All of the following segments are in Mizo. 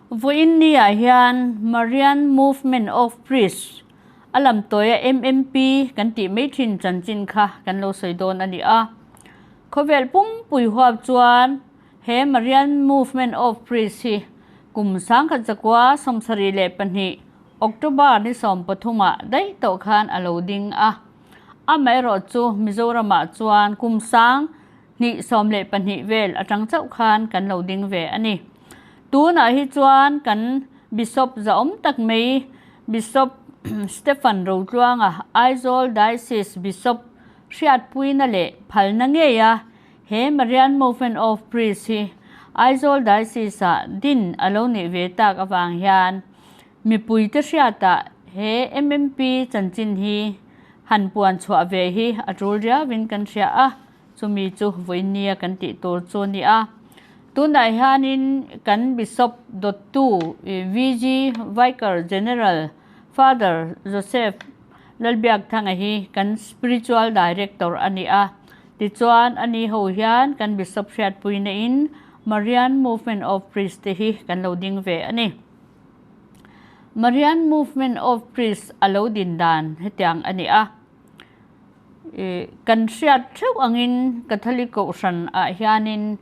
Vawiin ni-ah hian Marian Movement of Priests a lamtawia MMP kan tih mai thin chanchin kha kan lo sawi dawn a ni a. Khawvel pumpui huap chuan he Marian Movement of Priests hi kum 1972 October ni 13 ah daih tawh khan a lo ding a. Amaherawhchu Mizoramah chuan kum 2012 vel atang chauh khan kan lo ding ve a ni. Tunah hi chuan kan Bishop zahawm tak mai Bishop Stephen Rotluanga Aizawl Diocese Bishop hriatpuina leh phalna ngeia he Marian Movement of Priests hi Aizawl Diocese-ah din a lo nih ve tak avang hian mipuite hriatah he MMP chanchin hi han puan chhuah ve hi a tul riauin kan hria a, chumi chu vawinia kan tih tur chu a ni a. Tunah hianin kan Bishop dawttu VG Vicar General Father Joseph Lalbiakthanga hi kan Spiritual Director a ni a. Tichuan, ani ho hian kan Bishop hriatpuina in Marian Movement of Priests te hi kan lo ding ve a ni. Marian Movement of Priests a lo din dan hetiang a ni a. Kan hriat theuh angin Catholic Kohhran ah hianin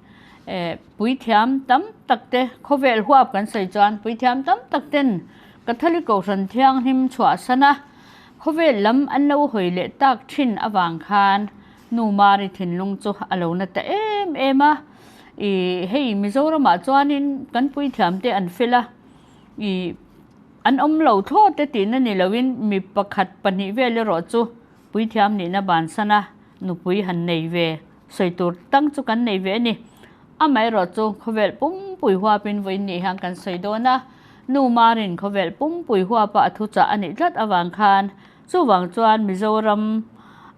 puithiam tam tak te, khawvel huap kan sawi chuan puithiam tam tak ten Catholic Kohhran thianghlim chhuahsan a, Khawvel lam an lo hawi leh tak thin avang khan Nu Mari thinlung chu a lo na ta em em a. I hei Mizoramah chuanin kan puithiam te an fel a, i an awm lo thlawt te tihna ni loin mi pakhat pahnih vel erawh chu puithiam nihna bansan a nupui han nei ve sawi tur tang chu kan nei ve a ni. Amaherawhchu khawvel pumpui huapin vawiin nih hian kan sawi dawn a, Nu Marin khawvel pumpui huapa a thuchah a nih tlat avang khan chuvang chuan Mizoram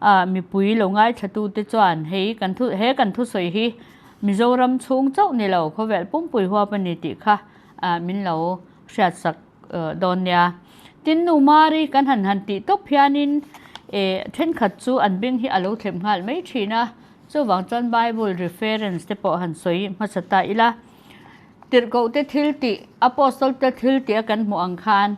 ah mipui lo ngaithlatute chuan hei kan thu he kan thusawi hi Mizoram chhung chauh ni lo khawvel pumpui huap a ni tih kha ah min lo hriatsak dawn nia. Tin Nu Mari kan han han tih tawp hianin eh thenkhat chu an beng hi a lo thlep nghal mai thin a. Chuvang chuan Bible reference te pawh han sawi hmasa ta ila. Tirhkoh te thil tih, Apostle te thil tih a kan hmuh ang khan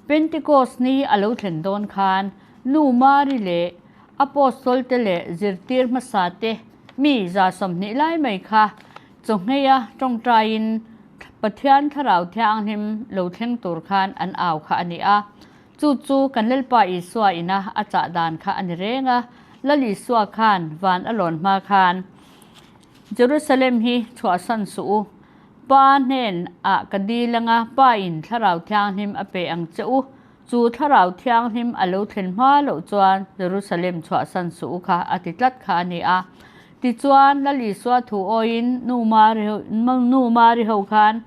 Pentecost ni a lo thlen dawn khan Nu Mari leh Apostle te leh zirtir hmasa te mi 120 lai mai kha chawngheia tawngtaiin Pathian Thlarau Thianghlim lo thleng tur khan an au kha a ni a. Chu chu kan Lalpa Isua ina a chah dan kha a ni reng a, Lal Isua khan van a lawn hma khan, Jerusalem hi chhuahsan suh u, Pa hnen ah ka dil anga Pa in Thlarau Thianghlim a pe ang che u, chu Thlarau Thianghlim a lo thlen hma loh chuan Jerusalem chhuahsan suh u kha a ti tlat kha a ni a. Tichuan, Lal Isua thu awiin Nu Mari Nu Mari ho khan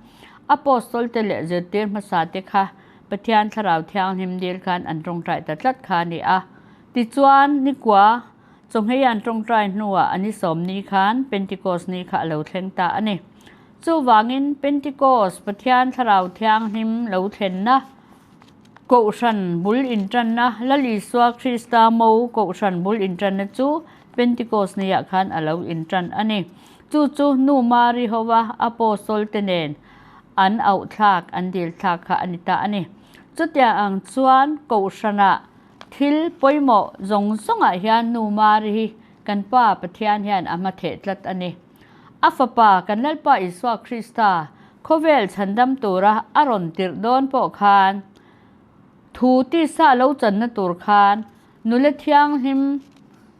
Apostol te leh zirtir hmasa te kha Pathian Thlarau Thianghlim dil khan an tawngtai ta tlat kha a ni a. Tichuan, nikua chawhmei an tawngtai hnuah a ni sawm ni khan Pentecost ni kha a lo thleng ta a ni. Chuvangin, Pentecost, Pathian Thlarau Thianghlim lo thlenna, Kohhran bul intanna, Lal Isua Krista mo Kohhran bul intanna chu Pentecost niah khan a lo intan a ni. Chu chu Nu Mari hova Apostle te nen an auh thlak, an dil thlak kha a ni ta a ni. Chutiang ang chuan Kohhranah thil pawimawh zawng zawngah hian Nu Mari hi kan Pa Pathian hian a hmatheh tlat a ni. A Fapa kan Lalpa Isua Krista khawvel chhandam tura a rawn tirh dawn pawh khan thu tisa lo channa tur khan Nula thianghlim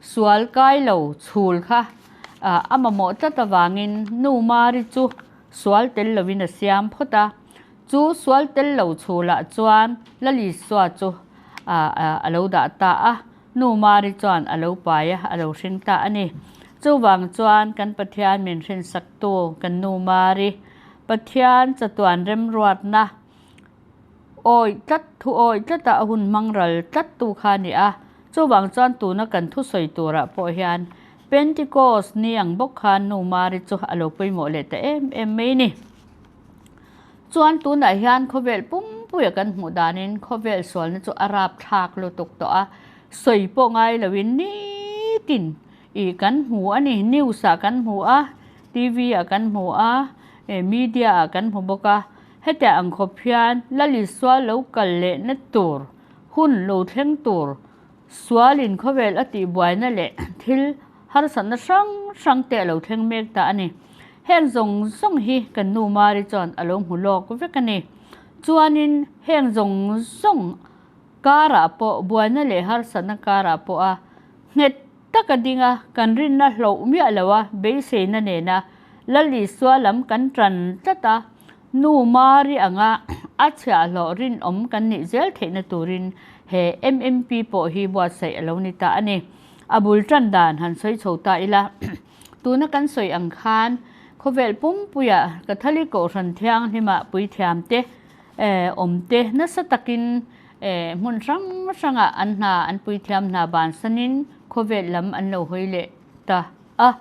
sual kai lo chhul kha a mamawh tlat avangin Nu Mari chu sual tel lovin a siam phawt a. Chu sual tel lo chhulah chuan Lalisua chu a lo dah ta a, Nu Mari chuan a lo pai a, a lo hring ta a ni. Chuvang chuan kan Pathian min hrinsaktu kan Nu Mari, Pathian chatuan remruatna, Awi tlat, thu awi tlata a hun hmang ral tlat tu kha a ni a. Chuvang chuan tuna kan thusawi turah pawh hian Pentecost ni ang bawk khan Nu Mari chu a lo pawimawh leh ta em em mai ni. Chuan tunah hian khawvel pumpuia kan hmuh danin khawvel sualna chu a rapthlak lutuk tawh a, sawi pawh ngai loin nitin i kan hmu a ni. News ah kan hmu a, TV ah kan hmu a, media ah kan hmu bawk a. Hetiang ang khawp hian Lal Isua lo kal lehna tur hun lo thleng tur sualin khawvel a tihbuaina leh thil harsatna hrang hrang te a lo thleng mek ta a ni. Heng zawng zawng hi kan nu Mari chuan a lo hmu lawk vek a ni. Chuanin heng zawng zawng karah pawh buaina leh harsatna karah pawh a nghet tak a ding a, kan rinna hloh miah lo a, beiseina nena Lal Isua lam kan tan tlat a, Nu Mari anga a chhiahhlawh rinawm kan nih zel theihna turin he MMP pawh hi buatsaih a lo ni ta a ni. A bul tan dan han sawi chho ta ila, tuna kan sawi ang khan khawvel pumpuia Catholic Kohhran Thianghlima puithiamte awmte nasa takin hmun hrang hrangah an hna an puithiam hna bansanin khawvel lam an lo hawi leh ta a.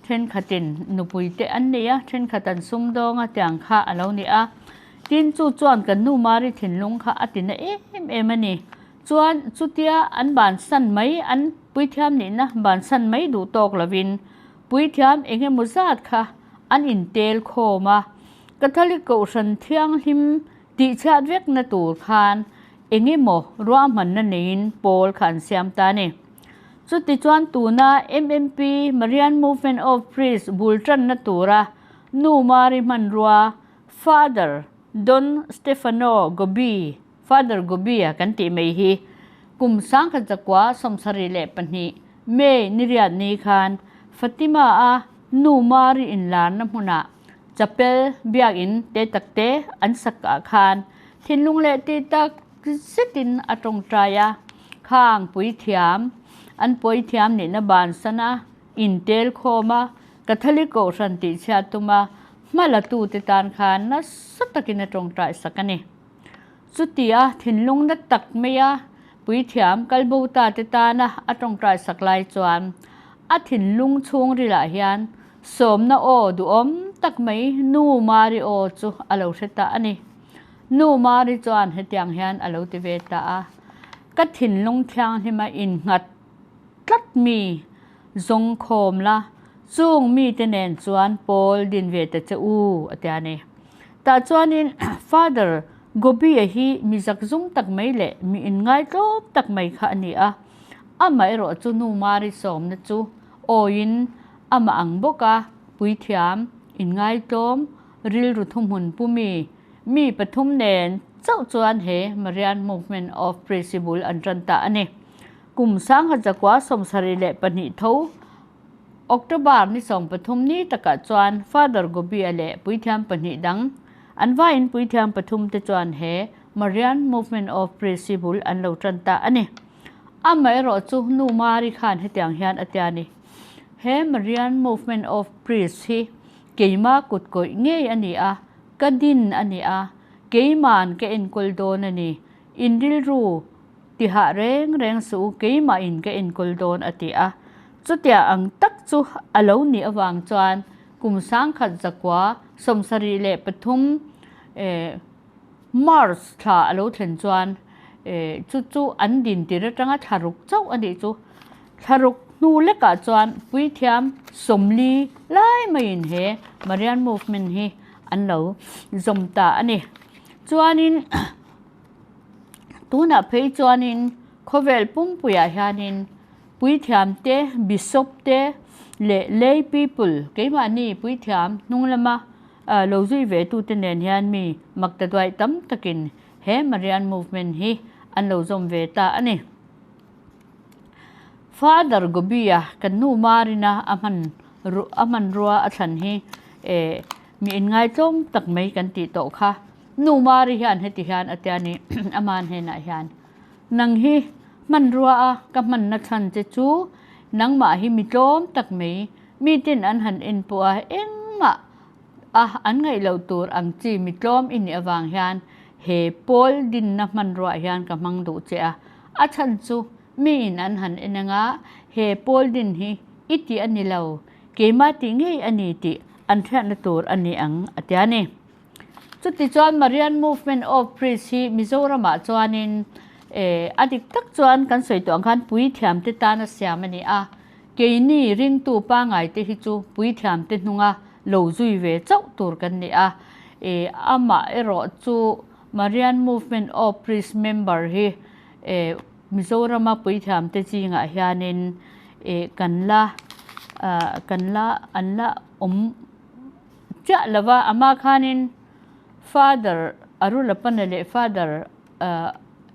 Thenkhatin nupui te an nei a, thenkhat an sumdawng a tiang kha a lo ni a. Tin, chu chuan kan nu Mari thinlung kha a tina em em a ni. Chuan chutia an bansan mai, an puithiam nihna bansan mai duh tawk lovin puithiam eng emaw zat kha an intel khawm a. Catholic Kohhran Thianghlim tihchhiat vekna tur khan eng emaw ruahmanna neiin pawl kha an siam ta a ni. Chutichuan tuna MMP, Marian Movement of Priests, bul tanna tura Nu Mari hmanrua Father Don Stefano Gobbi, Father Gobbi-a kan tih mai hi kum 1972 May niriat ni khan Fatima-a Nu Mari inlarna hmunah chapel biakin te takte an sak ah khan thinlung leh ti tak zetin a tawngtai a, khang puithiam an puithiam nihna bansan a, intel khawm a, Catholic Kohhran tihchhiat tum a, hma la tute tan khan nasa takin a tawngtai sak a ni. Chutia thinlung na tak maia puithiam kalbo ta te tana a tawngtai sak lai chuan a thinlung chhungrilah hian sawmna aw duhawm tak mai Nu Mari aw chu a lo hre ta a ni. Nu Mari chuan hetiang hian a lo ti ve ta a, Ka thinlung thianghlima innghat tlat mi zawng khawm la, chung mite nen chuan pawl din ve ta che u, a ti a ni. Tah chuanin Father Gobi-a hi mi zakzum tak mai leh mi inngaitlawm tak mai kha a ni a, amaherawh chu Nu Mari sawmna chu awiin amah ang bawk a, puithiam, inngaitlawm, rilru thuhmun pumi, mi pathum nen chauh chuan he Marian Movement of Priests bul an tan ta a ni. Kum 1972 tho October ni 13 ni takah chuan Father Gobia leh puithiam pahnih dang an vaiin puithiam pathum te chuan he Marian Movement of Priests bul an lo tan ta a ni. Amaherawh chu Nu Mari khan hetiang hian a tia ni, He Marian Movement of Priests hi keima kut kawih ngei a ni a, ka din a ni a, keima'n ka enkawl dawn a ni, in rilru tihah reng reng suh u, keimahin ka enkawl dawn a ti a. Chutia ang tak chu a lo nih avang chuan kum 1973 March thla a lo thlen chuan chu chu an din tir atanga thla ruk chauh a nih chu. Thla ruk hnu lekah chuan puithiam 40 lai maiin he Marian Movement hi an lo zawm ta a ni. Chuanin tunah phei chuanin khawvel pumpuiah hianin puithiam te, bishop te leh lay people keimahni puithiam hnung lama lo zui ve tute nen hian mi makta duai tam takin he Marian Movement hi an lo zawm ve ta a ni. Father Gobia kan nu Marina a hman a hmanrua a thlan hi eh mi inngaitlawm tak mai kan tih tawh kha. Nu Mari hian heti hian a tia ni ama hnenah hian, Nang hi hmanrua a ka hmanna chhan che chu nangmah hi mi tlawm tak mai, miten an han en pawh a engmah a an ngaih loh tur ang chi mi tlawm i nih avang hian he pawl dinna hmanruah hian ka hmang duh che a, a chhan chu miin an han en anga he pawl din hi i tih a ni lo, keimah tih ngei a ni tih an hriatna tur a ni ang a ti a ni. Chutichuan Marian Movement of Priests hi Mizoramah chuanin a dik tak chuan kan sawi tawh ang khan puithiamte tana siam a ni a, keini ringtu pangaite hi chu puithiamte hnunga lo zui ve chauh tur kan ni a. Ih amah erawh chu Marian Movement of Priest member hi eh Mizorama puithiamte zingah hianin ih kan la ah kan la an la awm chiah lo va, amah khanin Father Arulapana leh Father ah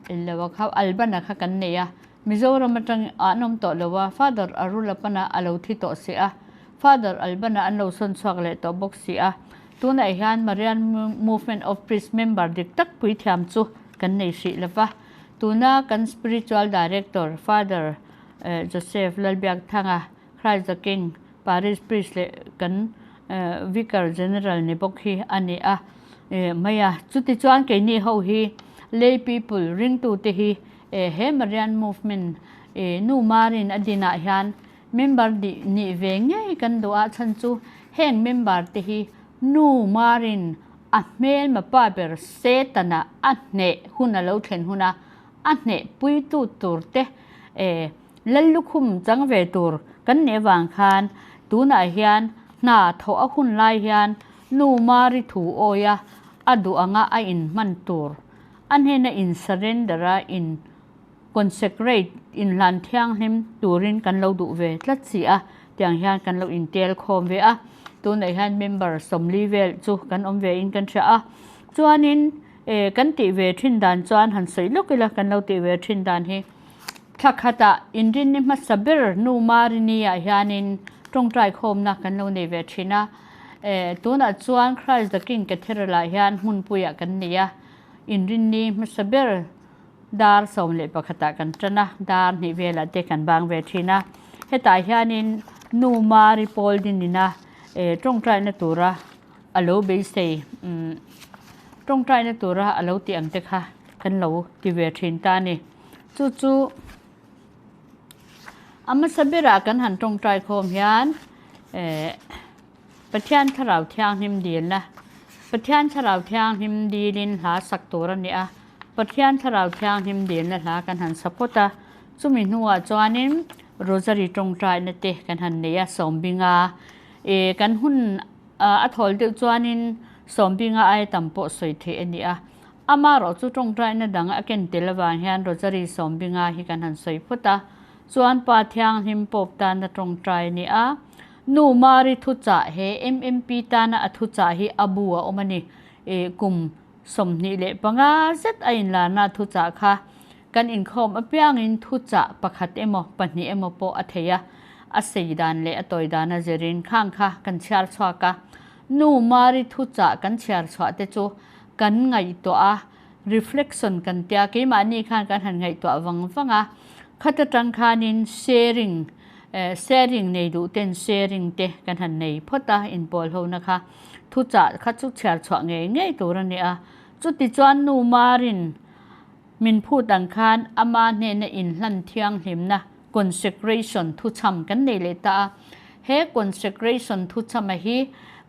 lo kha Albana kha kan nei a, Mizoram atang an awm tawh lo a, Father Arulapana a lo thi tawh si a, Father Albana an lo sawn chhuak leh tawh bawk si a. Tunah hian Marian Movement of Priests member dik tak puithiam chu kan nei hrih lo va. Tuna kan Spiritual Director Father Joseph Lalbiakthanga, Christ the King Parish Priest leh kan Vicar General ni bawk hi a ni a mai a. Chutichuan keini ho hi lay people ringtute hi he Marian Movement nu Marin a dinah hian Member nih nih ve ngei kan duh ah chhan chu heng member te hi nu marin a hmelma pa ber Setana a hneh hun a lo thlen hun a, a hneh puitu tur te eh Lallukhum chang ve tur kan nih avang khan tunah hian hna thawh a hun lai hian nu Mari thu awi a a duh anga a inhman tur a hnena in surrender a in Consecrate, inhlan thianghlim turin kan lo duh ve tlat si a, tiang hian kan lo intel khawm ve a, tunah hian member 40 vel chu kan awm ve in kan hria a, chuanin eh kan tih ve thin dan chuan han sawi lawk ila kan lo tih ve thin dan hi thla khatah inrinni hmasa ber nu Marini ah hianin tawngtai khawmna kan lo nei ve thin a, eh tunah chuan Christ the King Cathedral ah hian hmunpuiah kan nei a, inrinni hmasa ber. Dar 11 ah kan tan a, dar hnih velah te kan bang ve thin a. Hetah hianin nu Mari Paul dinina eh tawngtaina tura a lo beisei umm tawngtaina tura a lo tih ang te kha kan lo ti ve thin ta a ni. Chu chu a hmasa berah kan han tawngtai khawm hian eh Pathian Thlarau Thianghlim dilna Pathian Thlarau Thianghlim dilin hla sak tur a ni a. Pathian Thlarau Thianghlim dilna hla kan han sa phawt a, chumi hnuah chuanin Rosary tawngtaina te kan han nei a, Sawmbinga eh kan hun a thawl deuh chuanin Sawmbinga aia tam pawh sawi theih a ni a. Amaherawh chu tawngtaina dang a ken tel avang hian Rosary Sawmbinga hi kan han sawi phawt a, chuan Pa Thianghlim Pope tana tawngtai a ni a. Nu Mari thuchah he MMP tana a thuchah hi a bu a awm a ni. Eh kum 25 zet a inlarna thuchah kha kan inkhawm apiangin thuchah pakhat emaw pahnih emaw pawh a thei a, a sei dan leh a tawi dan a zirin khang kha kan chhiar chhuak a. Nu Mari thuchah kan chhiar chhuah te chu kan ngaihtuah a, reflection kan tia, keimahni khan kan han ngaihtuah vang vang a, khat atang khanin sharing, sharing nei duh ten sharing te kan han nei phawt a, inpawl hona kha. Thuchah kha chu chhiar chhuah ngei ngei tur a ni a. Chuti chuan nu Marin min phut ang khan ama hnena inhlan thianghlimna, consecration, thuchham kan nei leh ta a. He consecration thuchhama hi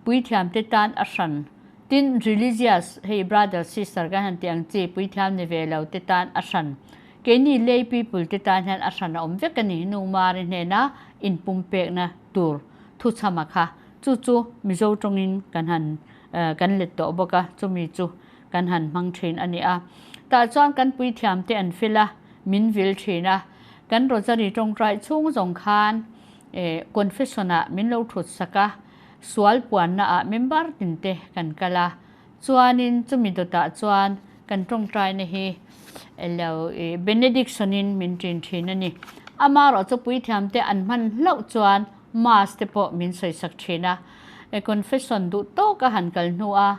puithiamte tan a hran. Tin, religious, hei brother sister kan han tih ang chi, puithiam ni ve lo te tan a hran. Keini lay people te tan hian a hran a awm vek a ni, nu Mari hnena inpumpekna tur thuchhama kha. Chu chu Mizo tawngin kan han kan let tawh bawk a, chumi chu kan han hmang thin a ni a. Tah chuan kan puithiam te an fil a, min vil thin a. Kan Rosary tawngtai chhung zawng khan confession ah min lo thut sak a, sual puanna ah member tin te kan kal a. Chuanin chumi dawtah chuan kan tawngtaina hi lo benediction in min ṭin thin a ni. Amaherawh chu puithiam te an hman hlauh chuan Mass te pawh min sawisak thin a, confession duh tawk a han kal hnu a,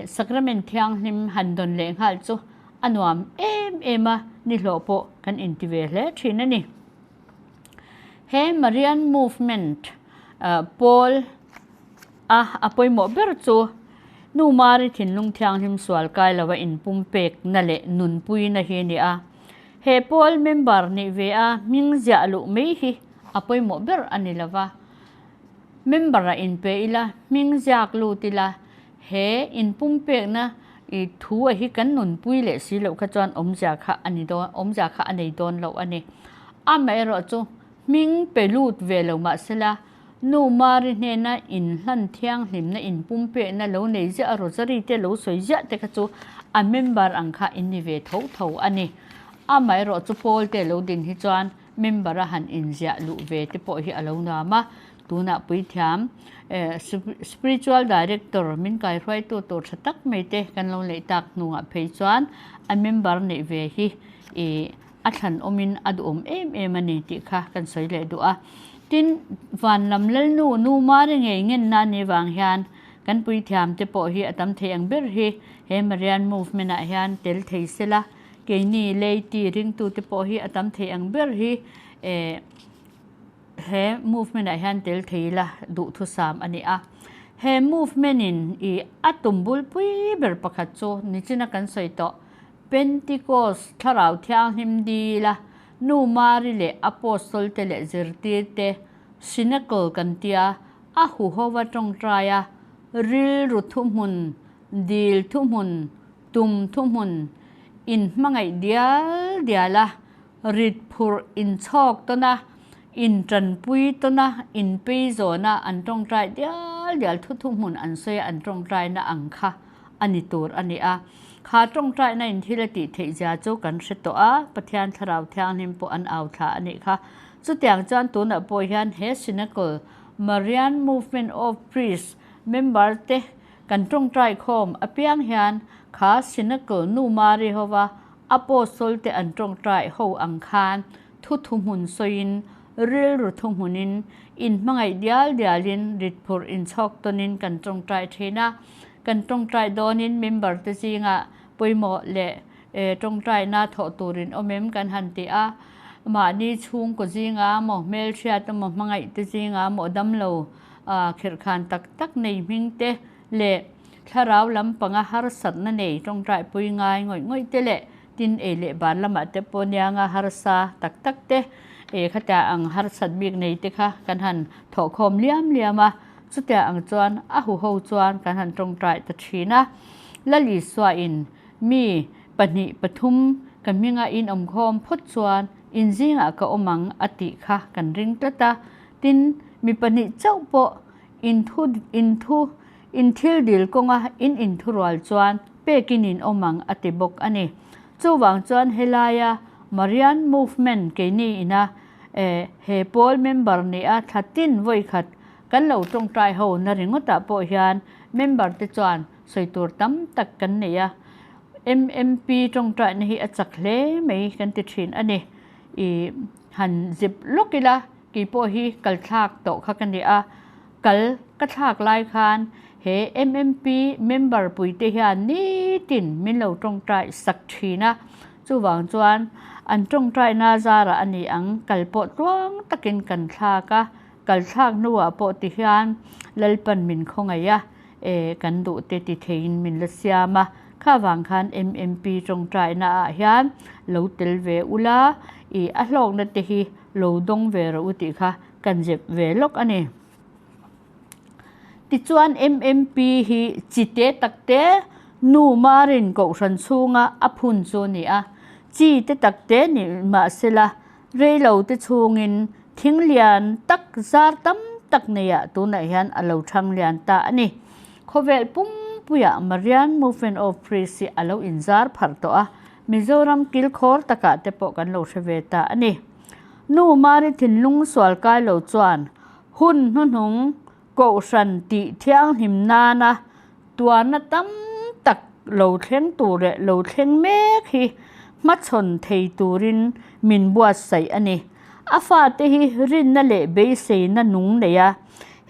sacrament thianghlim han dawn leh nghal chu a nuam em em a, nihlawh pawh kan inti ve hle thin a ni. He Marian Movement pawl a a pawimawh ber chu Nu Mari thinlung thianghlim sual kai lova inpumpekna leh nunpuina hi a ni a. He pawl member nih ve a hming ziah luh mai hi a pawimawh ber a ni lova, member ah inpe ila, hming ziak lut ila, he inpumpekna i thu a hi kan nunpui leh si loh kha chuan awmzia kha a ni dawn, awmzia kha a nei dawn loh a ni. Amaherawhchu hming pe lut ve lo mahsela, Nu Mari hnena inhlan thianghlimna inpumpehna lo nei ziah a rosary te lo sawi ziah te kha chu a member ang kha in ni ve tho tho a ni. Amaherawh chu pawl te lo din hi chuan member a han inziah luh ve te pawh hi a lo nuam a, tunah puithiam spiritual director min kaihruaitu tur tha tak mai te kan lo neih tak hnuah phei chuan a member neih ve hi ih a thlan awmin a duhawm em em a ni tih kha kan sawi leh duh a. Tin, van lam lalnu nu Mari ngei ngenna a nih vang hian kan puithiam te pawh hi a tam thei ang ber hi he Marian movement ah hian tel thei sela, keini laity ringtute pawh hi a tam thei ang ber hi eh he movement ah hian tel thei ila duhthusam a ni a. He movement in ih a tum bulpui ber pakhat chu nichina kan sawi tawh Pentikos Thlarau Thianghlim dila Nu Mari leh Apostol te leh zirtir te Cenacle kan tia a huhova tawngtai a, rilru thuhmun, dil thuhmun, tum thuhmun, inhmangaih dial dial a, rit phurh inchhawk tawn a, intanpui tawn a, inpei zawn a an tawngtai dial dial thu thuhmun an sawi a an tawngtaina ang kha a ni tur a ni a. Kha tawngtaina in thil a tih theih zia chu kan hre tawh a, Pathian Thlarau Thianghlim pawh an au thla a nih kha. Chutiang chuan tunah pawh hian he Cenacle, Marian Movement of Priests member te kan tawngtai khawm apiang hian kha Cenacle nu Mari hova Apostle te an tawngtai ho ang khan thu thuhmun sawiin, rilru thuhmunin, inhmangaih dial dialin, ritphurh inchhawk tawnin kan tawngtai thin a. Kan tawngtai dawnin member te zingah pawimawh leh tawngtaina thawh turin awm em kan han ti a. Mahni chhungkaw zinga maw hmelhriat emaw hmangaih te zinga maw damlo khirhkhan tak tak nei hming te leh thlarau lampanga harsatna nei tawngtaipui ngai ngawih ngawih te leh tin ei leh bar lamah te pawh nianga harsa tak tak te khatia ang harsat bik nei te kha kan han thawhkhawm liam liam a. Chutiang ang chuan a huho chuan kan han tawngtai ta thin a. Lal Isuain mi pahnih pathum ka hminga in awmkhawm phawt chuan in zingah ka awm ang a tih kha kan ring tlat a. Tin, mi pahnih chauh pawh in thu in thu in thil dil kawnga in inthurual chuan pekin in awm ang a ti bawk a ni. Chuvang chuan helaia Marian Movement keini ina he pawl member nia thla tin vawikhat Kan lo tawngtai ho na ringawtah pawh hian member te chuan sawi tur tam tak kan nei a, MMP tawngtaina hi a chak hle mai kan ti thin a ni. I han zip lawk ila kei pawh hi kal thlak tawh kha ka ni a, kal ka thlak lai khan he MMP member puite hian nitin min lo tawngtai sak thin a, chuvang chuan an tawngtaina zarah a ni ang kal pawh tluang takin kan thlak a. Kal thlak hnuah pawh ti hian Lalpan min khawngaih a, e kan duh te ti theiin min la siam a, kha vang khan MMP tawngtaina ah hian lo tel ve ula, i a hlawkna te hi lo dawng ve rawh u tih kha kan zep ve lawk a ni. Tichuan MMP hi chi te tak te nu Marin kohhran chhunga a phun chu a ni a, chi te tak te ni mahsela Reilo te chhungin thing lian tak zar tam tak neiah tunah hian a lo thang lian ta a ni. Khawvel pumpuiah Marian Movement of Priests hi a lo inzar pharh tawh a, Mizoram kilkhawr takah te pawh kan lo hre ve ta a ni. Nu Mari thinlung sual kai lo chuan hun hnuhnung Kohhran tih thianghlim nana tuarna tam tak lo thleng tur leh lo thleng mek hi hmachhawn thei turin min buatsaih a ni. A fate hi rinna leh beiseina nung nei a,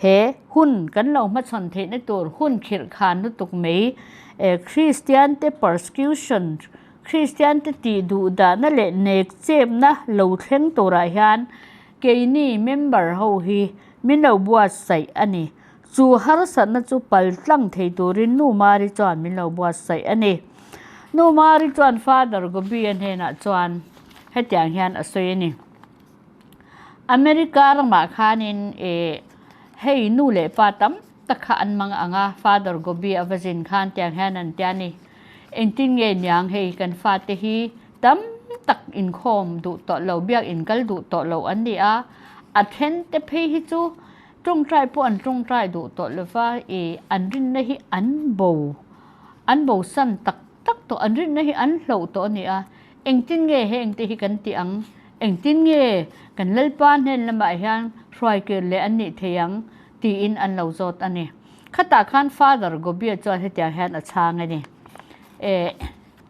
he hun kan lo hmachhawn theihna tur hun khirh khan lutuk mai Kristiante persecution, Kristiante tih duhdahna leh nekchepna lo thleng turah hian Keini member ho hi min lo buatsaih a ni. Chu harsatna chu pal tlang thei turin Nu Mari chuan min lo buatsaih a ni. Nu Mari chuan Father Gobi-a hnenah chuan hetiang hian a sawi a ni. America ramah khanin eh hei nu leh pa tam tak kha an mang ang a, Father Gobi a va zin khan tiang hian an ti a ni. Engtin nge niang hei kan fate hi Tam tak inkhawm duh tawh lo, biak inkal duh tawh lo an ni a, a then te phei hi chu Tawngtai pawh an tawngtai duh tawh lova, ih an rinna hi an bo, an bosan tak tak tawh, an rinna hi an hloh tawh a ni a. Engtin nge heng te hi kan tih ang? Engtin nge kan Lalpa hnen lamah hian hruaikir leh an nih thei ang? tiin an lo zawt a ni. Khatah khan Father Gobia chuan hetiang hian a chhang a ni. Eh,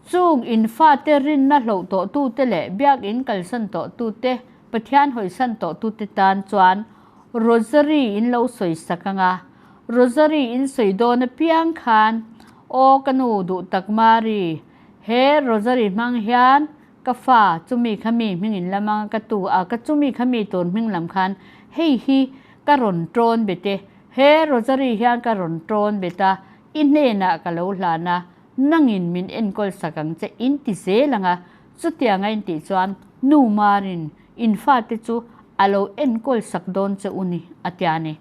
chung in fate rinna hloh tawhtute leh biakin kalsan tawhtute, Pathian hawisan tawhtute tan chuan Rosary in lo sawi sak ang a. Rosary in sawi dawn apiang khan, Aw ka nu duh tak Mari, he Rosary hmang hian ka fa chumi kha mi hming in lam ang a ka tu a, ka chumi kha mi tur hming lam khan hei hi ka rawn tawn bet e, he Rosary hian ka rawn tawn bet a, i hnenah ka lo hlan a, nangin min enkawl sak ang che in ti zel ang a, chutianga in tih chuan nu Marin in fate chu a lo enkawl sak dawn che u ni a tia ni.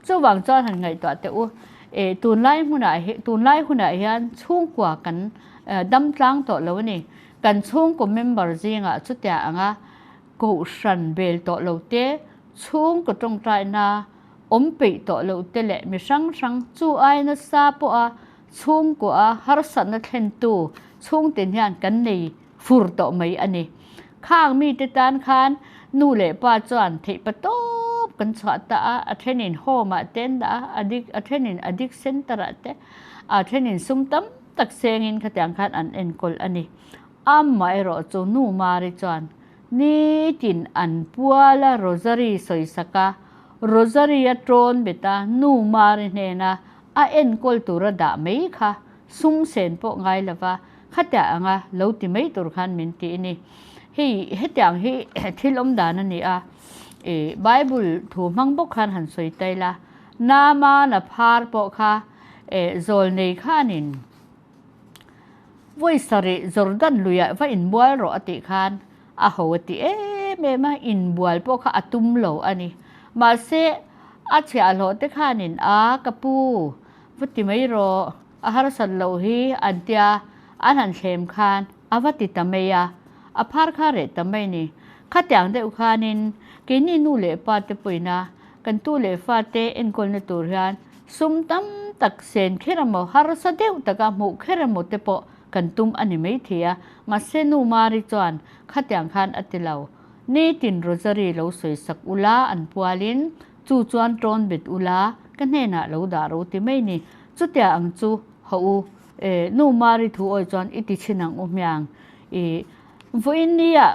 Chuvang chuan han ngaihtuah teh u, eh tunlai hmunah hi tunlai hunah hian chhungkua kan dam tlang tawh lo a ni. Kan chhungkaw member zingah chutia anga kohhran bel tawh lo te, chhungkaw tawngtaina awm peih tawh lo te leh mi hrang hrang chu ai nasa pawha chhungkua harsatna thlentu chhungtin hian kan nei fur tawh mai a ni. Khang mite tan khan nu leh pa chuan theihpa tawp kan chhuah ta a, a thenin home ah te an dah a, addict a thenin addict center ah te, a thenin sum tam tak sengin khatiang khan an enkawl a ni. Amaherawh chu nu Mari chuan nitin an pual a rosary sawisak a, rosary a tawn bet a nu Mari hnena a enkawl tura dah mai kha sum sen pawh ngai lova khatiang anga lo ti mai tur khan min ti a ni. Hei hetiang hi thil awm dan a ni a, ih Bible thu hmang bawk khan han sawi ta ila, Naamana phar pawh kha eh zawlnei khanin vawi sarih Jordan luiah va inbual rawh a tih khan a ho a ti em em a, inbual pawh kha a tum lo a ni. Mahse a chhiahhlawh te khanin a ka pu va ti mai rawh, a harsat loh hi an tia an han thlem khan a va ti ta mai a, a phar kha reh ta mai a ni. Khatiang deuh khanin keini nu leh pa te pawhin a kan tu leh fate enkawlna tur hian sum tam tak sen kher emaw, harsa deuh taka hmuh kher emaw te pawh kan tum a ni maithei a. Mahse nu Mari chuan khatiang khan a ti lo. Nitin Rosary lo sawi sak ula an pualin chu chuan tawn bet ula ka hnenah lo dah ro ti mai ni. Chutia ang chu haw u e, nu Mari thu awi chuan i ti chhin ang u hmiang. I vawiin nia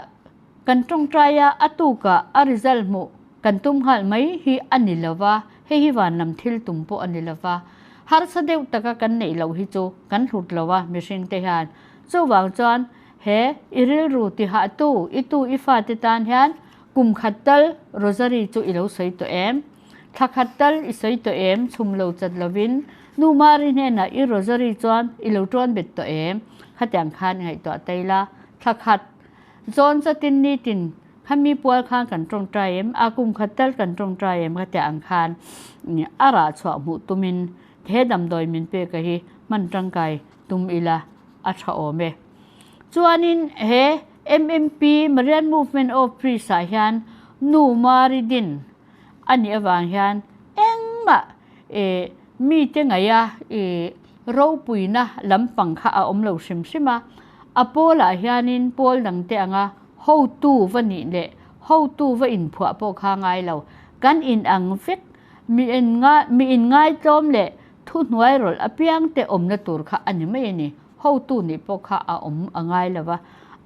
Kan tawngtai a, a tukah a result hmuh kan tum nghal mai hi a ni lo va, hei hi van lam thil tum pawh a ni lo va. Harsa deuh taka kan neih loh hi chu kan hlut lo a mihringte hian. Chuvang chuan he i rilru tihahtu i tu i fate tan hian kum khat tal rosary chu i lo sawi tawh em? Thla khat tal i sawi tawh em? Chhum lo chat lovin Nu Mari hnenah i rosary chuan i lo ṭuan bet tawh em? Khatiang khan ngaihtuah ta ila thla khat Zawn chatin nitin khami pual khan kan tawngtai em, a kum khat tal kan tawngtai em ka tih ang khan a rah chhuah hmuh tumin he damdawi min pek a hi hman tangkai tum ila a tha awm e. Chuanin he MMP, Marian Movement of Priests ah hian Nu Mari Din a nih avang hian engmah mite ngaia ropuina lampang kha a awm lo hrim hrim a. A pawlah hianin pawl dangte anga hotu va nih leh hotu va inphuah pawh kha ngai lo. Kan inang vek, mi mi inngaitlawm leh thuhnuai rawlh apiangte awmna tur kha a ni mai a ni. Hotu nih pawh kha a awm a ngai lo va.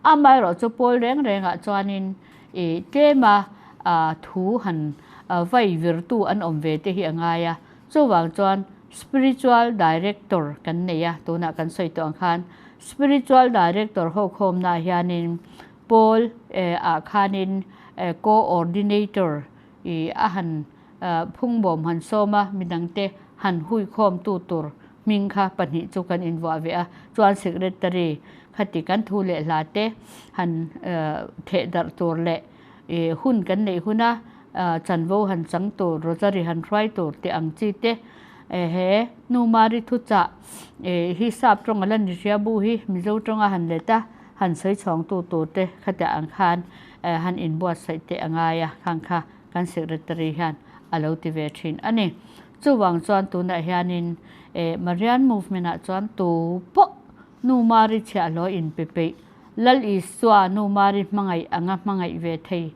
Amaherawhchu pawl reng rengah chuanin i tlema thu han vai virtu an awm ve te hi a ngai a. Chuvang chuan Spiritual Director kan nei a, tunah kan sawi tawh ang khan Spiritual Director ho khawmnaah hianin pawl ah khanin Co-ordinator i a han phungbawm han sawm a, midangte han huikhawmtu tur hming kha pahnih chu kan invuah ve a, chuan Secretary khati kan thu leh hla te han theh darh tur leh hun kan neih huna chanvo han chang tur, rosary han hruai tur tih ang chi te he Nu Mari thuchah hi sap tawnga la ni hria bu hi Mizo tawnga han let a, han sawi chhawngtu tur te khatiah ang khan han inbuatsaih teh a ngai a, khang kha kan secretary hian a lo ti ve thin a ni. Chuvang chuan tunah hianin eh Marian movement ah chuan tu pawh Nu Mari chhiahhlawh inpe peih, Lal Isua Nu Mari hmangaih anga hmangaih ve thei,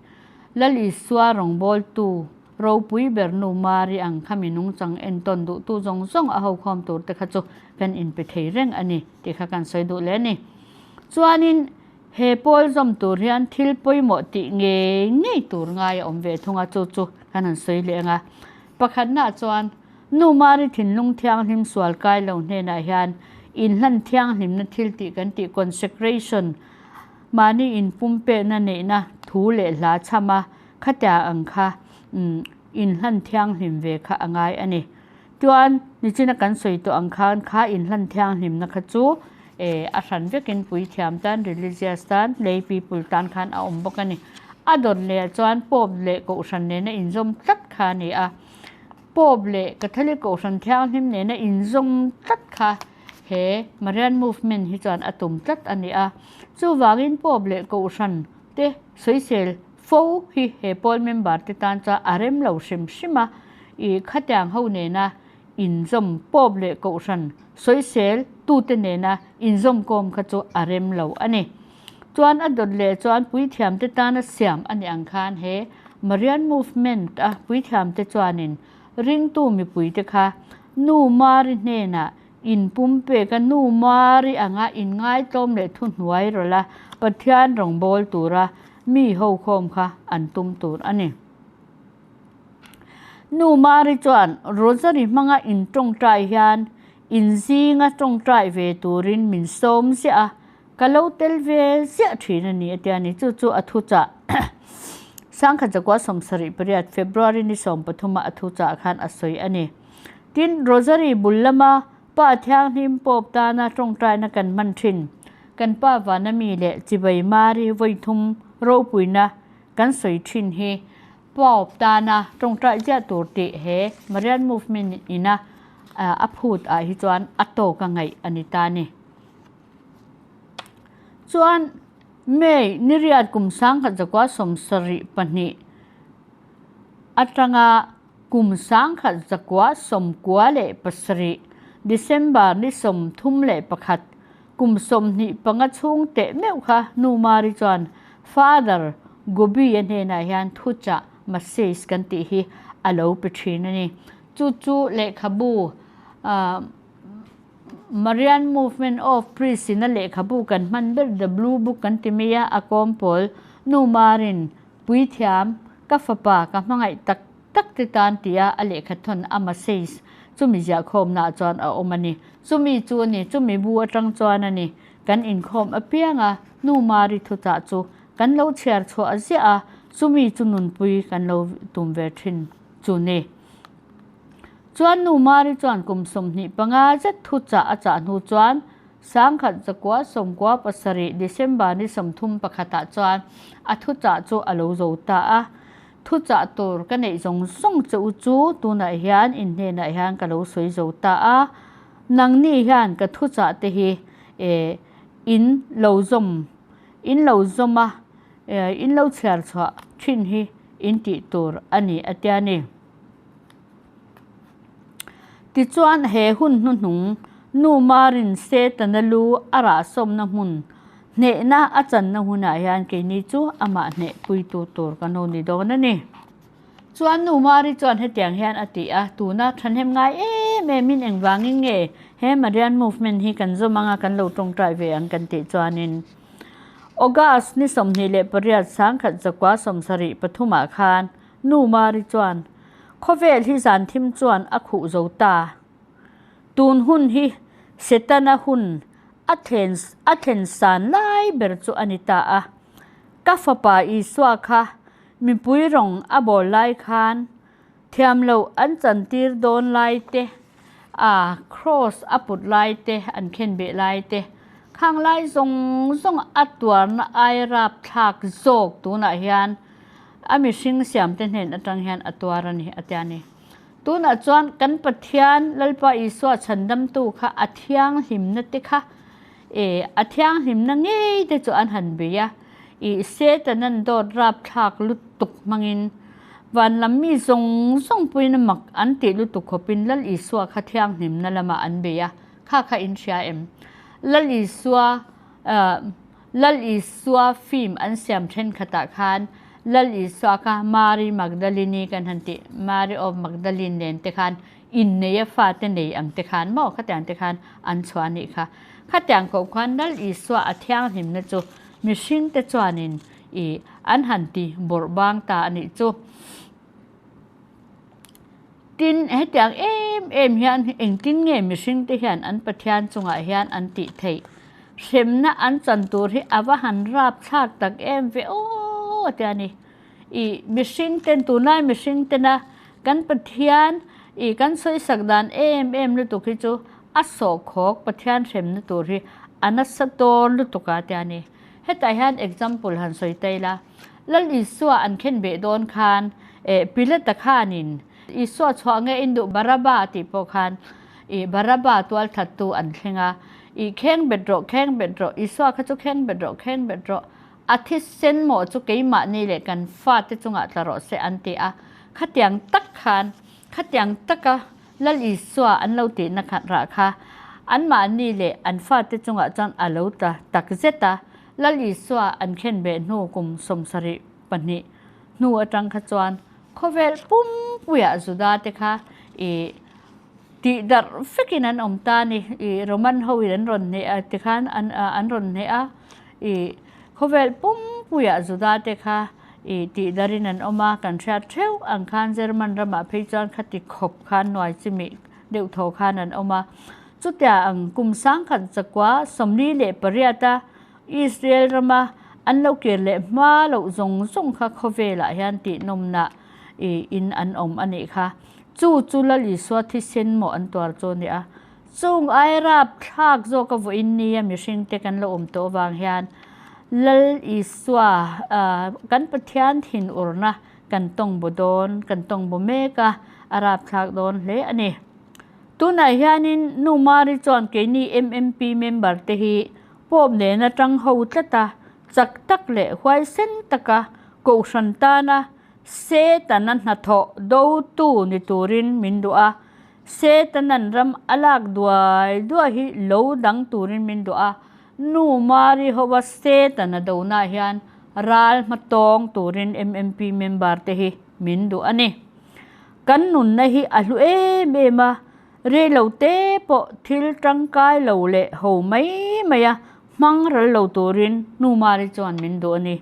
Lal Isua rawngbawltu ropui ber Nu Mari ang kha mi nungchang entawn duhtu zawng zawng a hokhawm tur te kha chu kan inpe thei reng a ni tih kha kan sawi duh leh a ni. Chuanin he pawl zawm tur hian thil pawimawh tih ngei ngei tur ngai a awm ve thung a, chu chu kan han sawi leh ang a. Pakhatnaah chuan Nu Mari thinlung thianghlim sual kai lo hnenah hian inhlan thianghlimna thil tih kan tih consecration, mahni inpumpekna neihna thu leh hla chham a, khatia ang kha inhlan thianghlim ve kha a ngai a ni. Chuan nichina kan sawi tawh ang khan kha inhlan thianghlimna kha chu a hran vekin puithiam tan, religious tan, lay people tan khan a awm bawk a ni. A dawt leh chuan Pope leh Kohhran nena inzawm tlat kha a ni a. Pope leh Catholic Kohhran Thianghlim nena inzawm tlat kha he Marian Movement hi chuan a tum tlat a ni a. Chuvangin Pope leh Kohhran te sawisel fo hi he pawl member te tan chuan a rem lo hrim hrim a, ih khatiang ho nena inzawm Pope leh Kohhran sawisel tute nena inzawm kawm kha chu a rem lo a ni. Chuan a dawt leh chuan puithiamte tana siam a nih ang khan he Marian Movement a puithiamte chuanin ringtu mipuite kha Nu Mari hnenah inpumpek a, Nu Mari anga inngaitlawm leh thuhnuai rawlh a Pathian rawngbâwl tura mi hokhawm kha an tum tur a ni. Nu Mari chuan Rosary hmanga intawngtai hian inzinga tawngtai ve turin min sawm ziah a, Ka lo tel ve ziah thin a ni a tia ni. Chu chu a thuchah Sangkhat 1978 February ni 13 a a thuchah khan a sawi a ni. Tin, Rosary bul lama Pa Thianghlim Pope tana tawngtaina kan hman thin. Kan Pa Vanami leh Chibai Mari vawithum ropuina kan sawi thin hi Pope tana tawngtai ziah tur tih he Marian Movement ina a phut ah hi chuan a tawk a ngaih a ni ta a ni. Chuan May ni riat kum 1972 atanga kum 1997 December ni 31 kum 25 chhung teh meuh kha Nu Mari chuan Father Gobi-a hnenah hian thuchah message kan tih hi a lo pe thin a ni. Chu chu lehkhabu Marian Movement of Priests in a lehkhabu kan hman ber The Blue Book kan ti mai a, a kawm pawl Nu Marin, Puithiam, ka fapa ka hmangaih tak tak te tan tia a lehkha thawn a message chumi ziahkhawmnaah chuan a awm a ni. Chumi chu a ni, chumi bu atang chuan a ni. Kan inkhawm apiang a, Nu Mari thuchah chu kan lo chhiar chhuah ziah a, chumi chu nunpui kan lo tum ve thin chu ni. Chuan Nu Mari chuan kum 25 zet thu chah a chah hnu chuan 1997 December ni 31 ah chuan a thu chah chu a lo zo ta a. Thu chah tur ka neih zawng zawng che u chu tunah hian in hnenah hian ka lo sawi zo ta a. Nangni hian ka thu chah te hi in lo zawm in lo zawm a, in lo chhiar chhuah thin hi in tih tur a ni a tia ni. Tichuan, he hun hnuhnung Nu Marin Setana lu a rahsawmna hmun hnehna a channa hunah hian keini chu amah hnehpuitu tur kan lo ni dawn a ni. Chuan Nu Mari chuan hetiang hian a ti a, Tuna thahnem ngai em emin engvangin nge he Marian Movement hi kan zawm anga kan lo tawngtai ve ang kan tih chuanin August ni 28 1973 ah khan Nu Mari chuan, Khawvel hi zan thim chuan a khuh zo ta. Tun hun hi Setana hun a thlen a thlen san lai ber chu a ni ta a. Ka fapa Isua kha mipui rawng a bawl lai khan thiam loh an chantir dawn lai te, a kraws a put lai te, an khenbeh lai te, khang lai zawng zawng a tuarna ai rapthlak zawk tunah hian A mihring siamte hnen atang hian a tuar a ni, a ti a ni. Tunah chuan kan Pathian Lalpa Isua chhandamtu kha a thianghlimna te kha, e, a thianghlimna ngei te chu an han bei a, i Setanan dawt rapthlak lutuk hmangin Van lam mi zawng zawng puiin mak an tih lutuk khawpin Lal Isua kha thianghlimna lamah an bei a, kha kha in hria em? Lal Isua Lal Isua film an siam thenkhatah khan Lal Isua kha Mary Magdalene kan han tih, Mary of Magdalene nen te khan innei a fate nei ang te khan maw khatiang te khan an chhuah a nih kha. Khatiang koh khan Lal Isua a thianghlimna chu mihringte chuanin i an han ti bawrh bang ta a nih chu. Tin, hetiang em em hian engtin nge mihringte hian an Pathian chungah hian an tih theih? Hremna an chan tur hi a va han rap thlak tak em ve aw tia a ni. I mihringten, tunlai mihringtena kan Pathian i kan sawisak dan em em lutuk hi chu a sawhkhawk Pathian hremna tur hi a nasa dawn lutuk a tia a ni. Hetah hian example han sawi ta ila, Lal Isua an khen beh dawn khan eh Pilata khanin Isua chhuah nge in duh Baraba tih pawh khan ih Baraba tualthattu an thleng a, ih kheng bet rawh kheng bet rawh Isua kha chu kheng bet rawh kheng bet rawh a thisen mawh chu keimahni leh kan fate chungah tla rawh se an ti a, khatiang tak khan khatiang taka Lal Isua an lo tihna khat rah kha anmahni leh an fate chungah chuan a lo tla tak zet a. Lal Isua an khen beh hnu kum 72 hnu atang kha chuan khawvel pumpuiah Juda te kha ih tih darh vekin an awm ta a ni. Ih Roman hoin an rawn hneh a tikhan an an rawn hneh a. Ih khawvel pumpuiah Juda te kha Ih tih darin an awm a, kan hriat theuh ang khan German ramah phei chuan khati khawp khan nuai chimih deuh tho khan an awm a. Chutia ang kum sangkhat zakua 48 a Israel rama an lo kir leh hma loh zawng zawng kha khawvelah hian tihnawmnah ih in an awm a nih kha. Chu chu Lal Isua thisen maw an tuar chu a ni a. Chung ai rapthlak zawk a vawiin nia mihringte kan lo awm tawh avang hian Lal Isua kan Pathian thinurna kan tawng bu dawn, kan tawng bu mek a, a rapthlak dawn hle a ni. Tunah hianin Nu Mari chuan keini MMP member te hi pawp nena tang ho tlat a, chak tak leh huaisen taka kohhran tana Setana hnathawh dotu ni turin min duh a, Setanan ram a lak duai duai hi lo dang turin min duh a, Nu Mari hova Setana donaah hian ral hma tawng turin MMP member te hi min duh a ni. Kan nunna hi a hlu em em a, reilo te pawh thil tangkai lo leh ho mai mai a hmang ral lo turin Nu Mari chuan min duh a ni.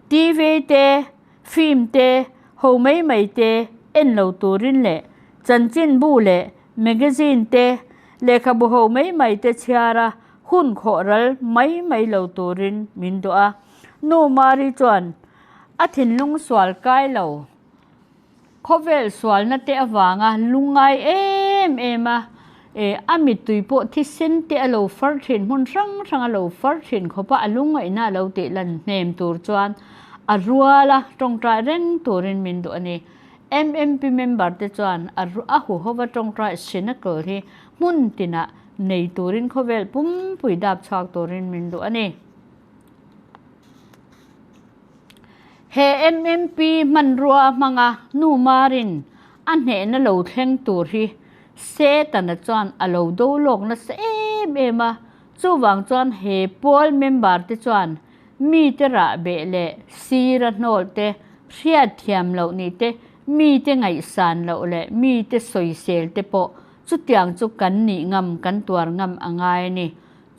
TV te Film te, ho mai mai te en lo turin leh chanchinbu leh magazine te, lehkhabu ho mai mai te chhiara hun khawh ral mai mai lo turin min duh a. Nu Mari chuan a thinlung sual kai lo, khawvel sualna te avanga lungngai em em a, a mittui pawh thisen te a lo far thin, hmun hrang hrang a lo far thin khawp a, a lungngaihna a lo tih lan hnem tur chuan A rual a, tawngtai reng turin min duh a ni. MMP member te chuan a a huhova tawngtai Cenacle hi hmun tinah nei turin khawvel pumpui dap chhuak turin min duh a ni. He MMP hmanrua hmanga nu Marin a hnehna lo thleng tur hi Setana chuan a lo do lawk nasa em em a, chuvang chuan he pawl member te chuan Mite rahbeh leh sira hnawl te, hriatthiam loh ni te, mite ngaihsan loh leh mite sawisel te pawh chutiang chu kan nih ngam, kan tuar ngam a ngai a ni.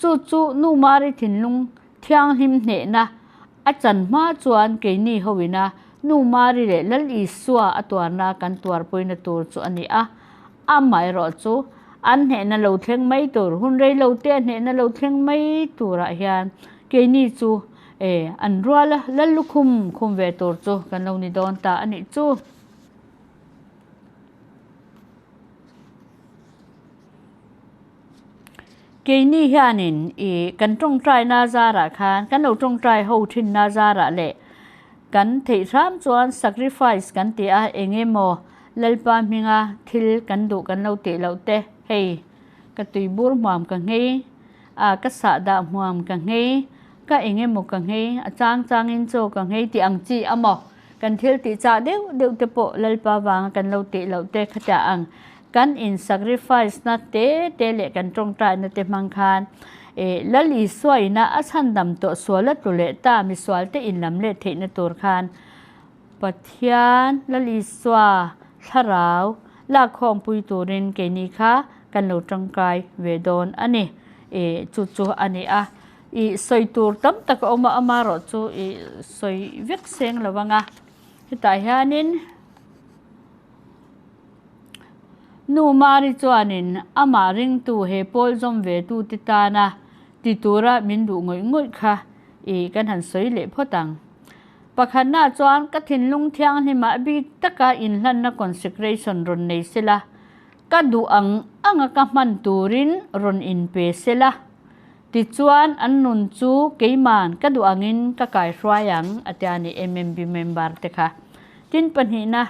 Chu chu Nu Mari thinlung thianghlim hnehna a chan hma chuan keini hoina Nu Mari leh Lal Isua a tuarna kan tuarpuina tur chu a ni a. Amaherawh chu an hnehna lo thleng mai tur, hun rei lo te a hnehna lo thleng mai turah hian keini chu e an rual a, lal lukhum khum ve tur chu kan lo ni dawn ta a nih chu. Keini hianin i kan tawngtaina zarah khan, kan lo tawngtai ho thinna zarah leh kan theih hram chuan sacrifice kan ti a, eng emaw Lalpa hminga thil kan duh kan lo tih loh te, hei ka tui bur hmuam ka nghei, a ka sahdah hmuam ka nghei, ka eng emaw ka nghei, a chang changin chaw ka nghei tih ang chi a maw? Kan thil tih chak deuh deuh te pawh Lalpa vanga kan lo tih loh te khatia ang kan in sacrifice na te te leh kan tawngtai na te hmang khan eh Lal Isua ina a chhandam tawh sual a tlu leh ta misual te in lam leh theih na tur khan Pathian Lal Isua thlarau lakkhawmpui turin keini kha kan lo tangkai ve dawn a ni. Eh chu chu a ni a. Ih sawi tur tam tak a awm a, amaherawh chu ih sawi vek seng lo ang a. Hetah hianin Nu Mari chuanin amah ringtu he pawl zawm ve tute tana ti tura min duh ngawih ngawih kha ih kan han sawi leh phawt ang. Pakhatnaah chuan ka thinlung thianghlimah bik taka inhlanna consecration rawn nei sela, ka duh ang anga ka hman turin rawn inpe sela. Tichuan, an nun chu keiman ka duh angin ka kaihruai ang, a ti a ni MMB member te kha. Tin pahnihna,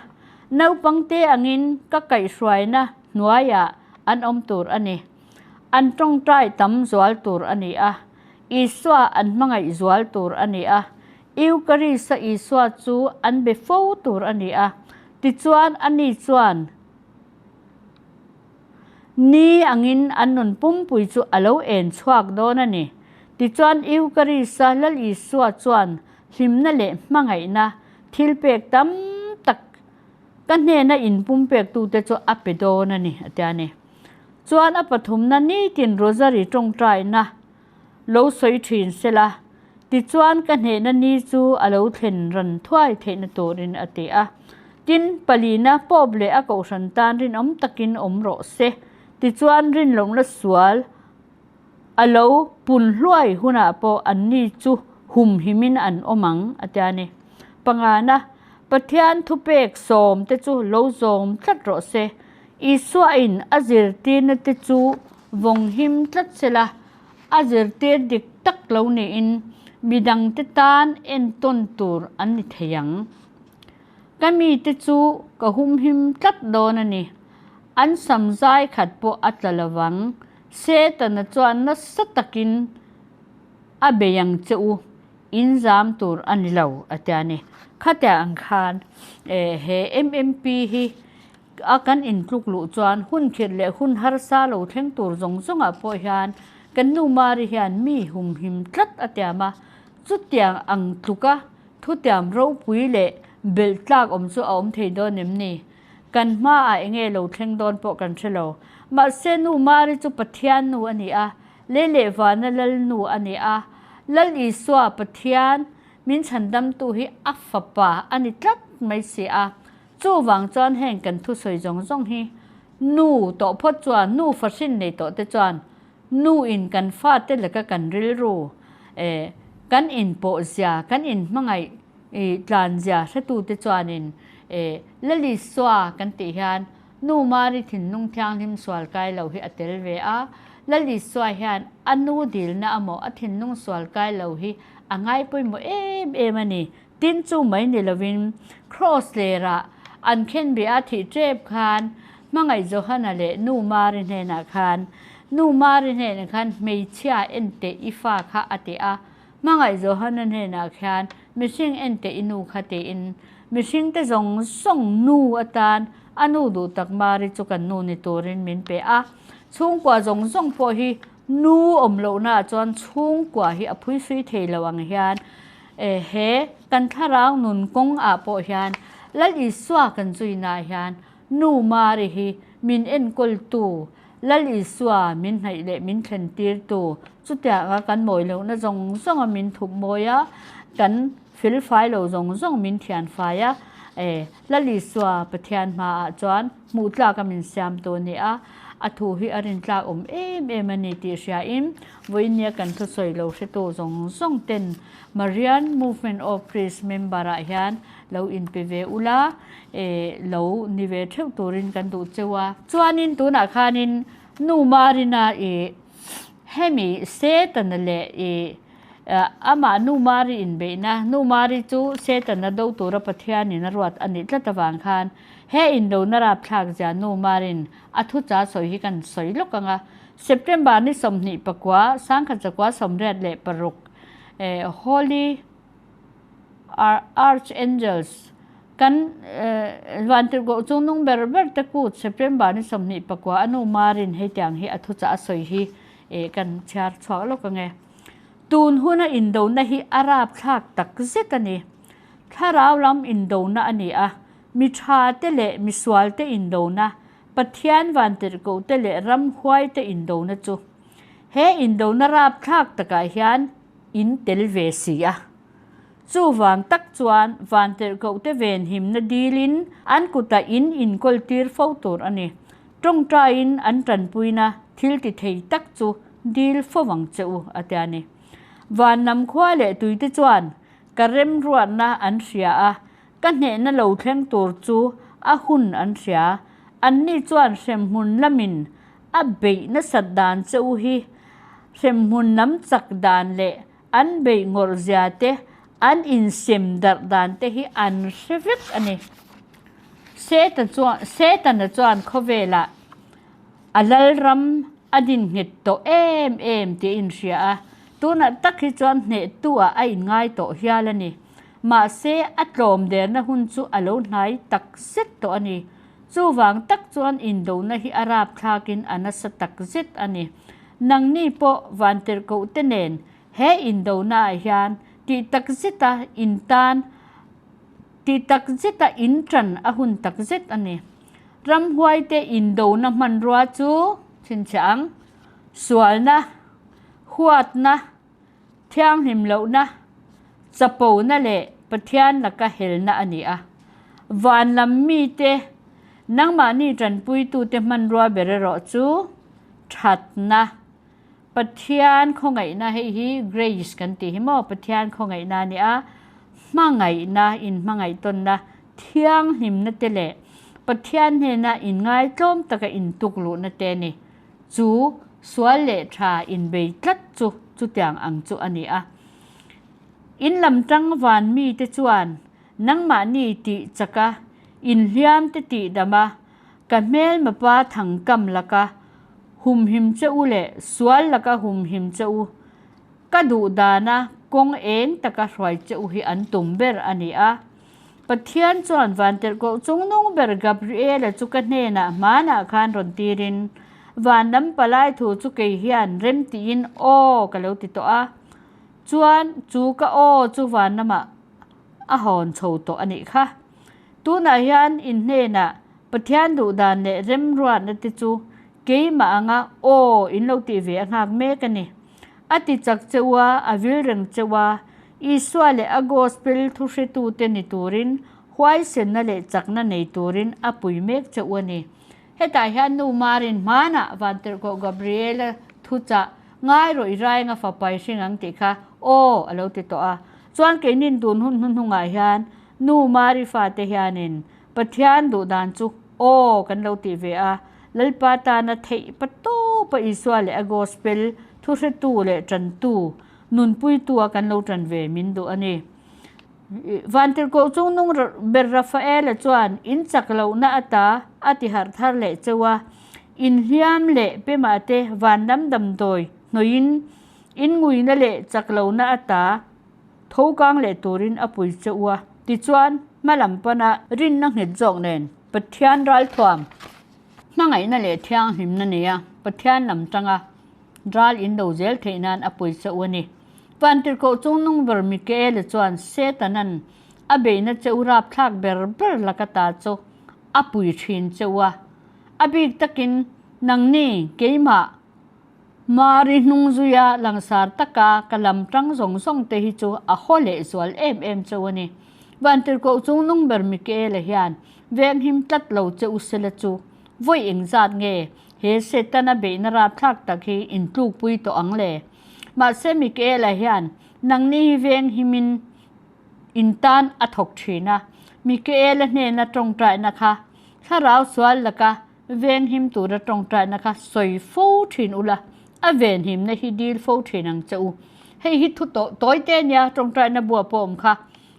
naupangte angin ka kaihhruaina hnuaiah an awm tur a ni. An tawngtai tam zual tur a ni a, Isua an hmangaih zual tur a ni a, Eucharist-a Isua chu an be fo tur a ni a. Tichuan, ani chuan. Ni angin an nun pumpui chu a lo en chhuak dawn a ni. Tichuan Eucharist-a Lal Isua chuan hlimna leh hmangaihna thilpek tam tak ka hnena inpumpektute chu a pe dawn a ni, a ti a ni. Chuan a pathumna nitin Rosary tawngtaina lo sawi thin sela, tichuan ka hnehna ni chu a lo thlen ran thuai theihna turin a ti a. Tin, palina Pope leh a kohhran tan rinawm takin awm rawh se, tichuan rinlawmna sual a lo pun hluai hunah pawh anni chu humhimin an awm ang, a ti a ni. Pangana, Pathian thupek sawmte chu lo zawm tlat rawh se, Isuain a zirtirna te chu vawng him tlat sela, a zirtir dik tak lo niin midangte tan entawn tur an ni thei ang. Ka mite chu ka humhim tlat dawn a ni. An sam zai khat pawh a tla lovang. Setana chuan nasa takin a bei ang che u, in zam tur a ni lo, a ti a ni. Khatiang ang khan he MMP hi A kan intluk luh chuan hun khirh leh hun harsa lo thleng tur zawng zawngah pawh hian kan nu Mari hian mi humhim tlat a tiam a, chutiang ang tluka thutiam ropui leh belh tlak awm chu a awm thei dawn em ni? Kan hmaah enge lo thleng dawn pawh kan hre lo. Mahse nu Mari chu Pathian nu a ni a, lei leh vana Lal nu a ni a, Lal Isua Pathian min chhandamtu hi a fapa a ni tlat mai si a, Chuvang chuan heng kan thusawi zawng zawng hi nu tawh phawt chuan, nu fahrin nei tawh te chuan nu in kan fate leka kan rilru eh kan inpawh zia, kan inhmangaih ih tlan zia hretute chuanin eh Lalisua kan tih hian nu Mari thinlung thianghlim sual kai lo hi a tel ve a, Lalisua hian a nu dilna amaw a thinlung sual kai lo hi a ngai pawimawh em em a ni. Tin chu mai ni lovin Kraws lerah an khenbeh a thih tep khan Hmangaih Johana leh Nu Mari hnenah khan Nu Mari hnenah khan hmeichhia enteh i fa kha a ti a, Hmangaih Johana hnenah khian mihring enteh i nu kha tiin mihringte zawng zawng nu atan a nu duh tak Mari chu kan nu ni turin min pe a. Chhungkua zawng zawng pawh hi nu awm lohnaah chuan chhungkua hi a phuisui thei lo ang hian E he, kan thlarau nun kawng ah pawh hian Lal Isua kan zuina hian Nu Mari hi min enkawl tu, Lal Isua min hnaih leh min thlen tir tu, chutiang a kan mawi lohna zawng zawng a min thup mawi a, kan fel fai lo zawng zawng min thian fai a, e Lal Isua Pathian hma ah chuan hmuh tlak a min siam tu a ni a, a thu hi a rin tlak awm em em a ni tih hria in Vawinia kan thusawi lo hretu zawng zawng ten Marian Movement of Priests member ah hian lo inpe ve ula, eh lo ni ve theuh turin kan duh cheu a. Chuanin tunah khanin Nu Marina i hemi Setana leh i amah Nu Mari inbeihna, Nu Mari chu Setana do tura Pathianin a ruat a nih tlat avang khan he indona rapthlak zia Nu Marin a thucha sawi hi kan sawi lawk ang a. September ni 24, 1986 Holy Archangels. Kan Vantirhkoh chungnung ber ber te kut September ni 24 a nu Marin heitiang hi a thuchah a sawi hi kan chhiar chhuak lawk ang e. Tun huna indona hi a rapthlak tak zet a ni. Thlarau lam indona a ni a, mi tha te leh mi sual te indona, Pathian Vantirhkoh te leh ramhuai te indona chu. He indona rapthlak takah hian in tel ve si a. Chuvang tak chuan Vantirhkohte venhimna dilin an kutah in inkawltir fo tur a ni. Tawngtaiin an tanpuina thil ti thei tak chu dil fo vang che u, a ti a ni. Van lam khua leh tuite chuan ka remruatna an hria a, ka hnehna lo thleng tur chu a hun an hria. Anni chuan hremhmun lamin a beih nasat dan che u hi hremhmun lam chak dan leh An beih ngawrh zia te, an insem darh dan te hi an hre vek a ni. Seta chuan, Setana chuan khawvelah a lalram a din nghet tawh em em tih a inhria a, tunah tak hi chuan hnehtu ah a inngai tawh hial a ni. Mahse, a tlawm derna hun chu a lo hnai tak zet tawh a ni. Chuvang tak chuan indona hi a rapthlakin a nasa tak zet a ni. Nangni pawh Vantirhkoh te nen he indonaah hian tih tak zeta in tan tih tak zeta in tan a hun tak zet a ni. Ramhuaite indona hmanrua chu chhinchhiah ang, sualna, huatna, thianghlim lohna, chapona leh Pathian laka helna a ni a. Van lam mite, nangmahni tanpuitute hmanrua ber erawh chu thatna, Pathian khawngaihna, hei hi grace kan tih hi maw, Pathian khawngaihna a ni a, hmangaihna, inhmangaihtawnna, thianghlimna te leh Pathian hnena inngaitlawm taka intukluhna te a ni. Chu sual leh tha inbei tlat chu chutiang ang chu a ni a. In lam tang van mite chuan nangmahni tih chaka, inhliam te tih dama, ka hmelmapa thangkam laka humhim che u leh sual laka humhim che u, ka duh dana kawng eng taka hruai che u hi an tum ber a ni a. Pathian chuan Vantirhkoh chungnung ber Gabriela chu ka hnenah hmanah khan rawn tirin, Van lam palai thu chu kei hian rem tiin aw ka lo ti tawh a, chuan chu ka aw chu van lamah a hawn chho tawh a nih kha. Tunah hian in hnenah Pathian duhdan leh remruatna te chu keimah anga aw in lo tih ve a nghak mek a ni. A ti chak che u a, a vil reng che u a, Isua leh a Gospel thuhretute ni turin huaisenna leh chakna nei turin a pui mek che u a ni. Hetah hian nu Marin hmanah Vantirhkoh Gabriela thuchah ngai rawh i rainga fapa i hring ang tih kha aw a lo ti tawh a. Chuan keinin tun hun hnuhnungah hian nu Mari fate hianin Pathian duh dan chu aw kan lo tih ve a, Lalpa tana theih patawpa Isua leh a Gospel thuhretu leh tantu nunpuitua kan lo tan ve min duh a ni. Vantirhkoh chungnung ber Rafaela chuan in chak lohna ata a ti harh thar leh cheu a, inhliam leh pemah te van lam damdawi hnawih in nguina leh chak lohna ata tho kang leh turin a pui che u a. Tichuan, hma lam pana rinna nghet zawk nen Pathian ralthuam hmangaihna leh thianghlimna neia Pathian lam tanga Ral in lo zel theih nan a pawisa u a ni. Vantirhkoh chungnung ber Mikaela chuan Setanan a beihna che u rapthlak ber ber laka ta chu a pui thin che u a. A bik takin nangni keimah Mari hnung zuia langsar taka ka lam tang zawng zawng te hi chu a haw leh zual em em che u a ni. Vantirhkoh chungnung ber Mikaela hian venghim tlat lo che u sela chu vawi engzat nge He Setana beihna rapthlak tak hi intlukpui tawh ang le. Mahse Mikaela hian nangni hi veng himin in tan a thawk thin a. Mikaela hnena tawngtaina kha thlarau sual laka veng him tura tawngtaina kha sawi fo thin ula, a venhimna hi dil fo thin ang che u. Hei hi thu tawi te nia tawngtaina bua pawh awm kha.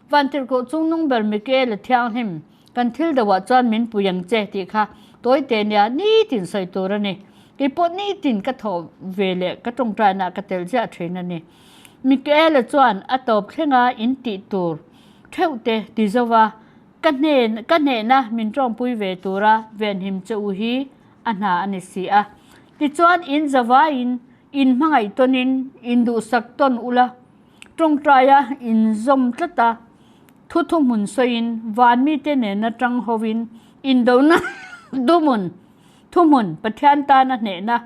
Vantirhkoh chungnung ber Mikaela thianghlim Kan thil deuhah chuan min pui ang che tih kha tawite nia nitin sawi tur a ni. Kei pawh nitin ka thawh ve leh ka tawngtainaah ka tel ziah thin a ni. Mikaela chuan a tawp thlenga in tih tur theuh te ti zo va. Ka hnen, ka hnehna min tawngpui ve tura venhim che u hi a hna a ni si a. Tichuan, in zavaiin, in hmangaih tawnin, in duhsak tawn ula, tawngtaia in zawm tlat a, thu thuhmun sawiin, van mite nena tang hovin, indona duhmun, thuhmun, Pathian tana hnehna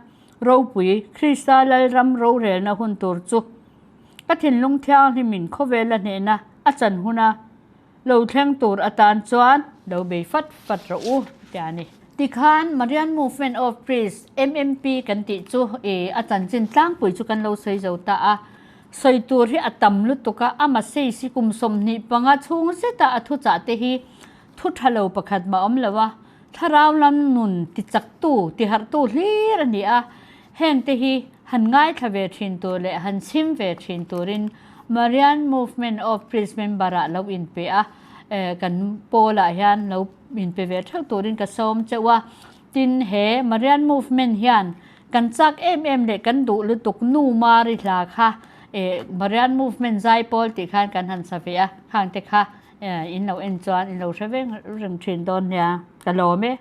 ropui, Krista Lalram rorelna hun tur chu ka thinlung thianghlimin khawvela hnehna a chan huna Lo thleng tur atan chuan lo bei fat fat rawh u ti a ni. Tikhan Marian Movement of Priests, MMP, kan tih chu i a chanchin tlangpui chu kan lo sawi zo ta a. Sawi tur hi a tam lutuk a, ama seisi kum 25 chhung zeta a thuchah te hi thu tha lo pakhat mah awm lo a, thlarau lam nun tichaktu, tiharhtu hlir a ni a. Heng te hi han ngaithla ve thin tur leh han chhim ve thin turin Marian Movement of Priests member ah lo inpe a, kan pawlah hian lo inpe ve theuh turin ka sawm cheuh a. Tin, he Marian Movement hian kan chak em em leh kan duh lutuk Nu Mari hla kha Marian Movement zaipawl tih khan kan han sa ve a, khang te kha in lo en chuan in lo hre veng reng thin dawn nia, ka lawm e.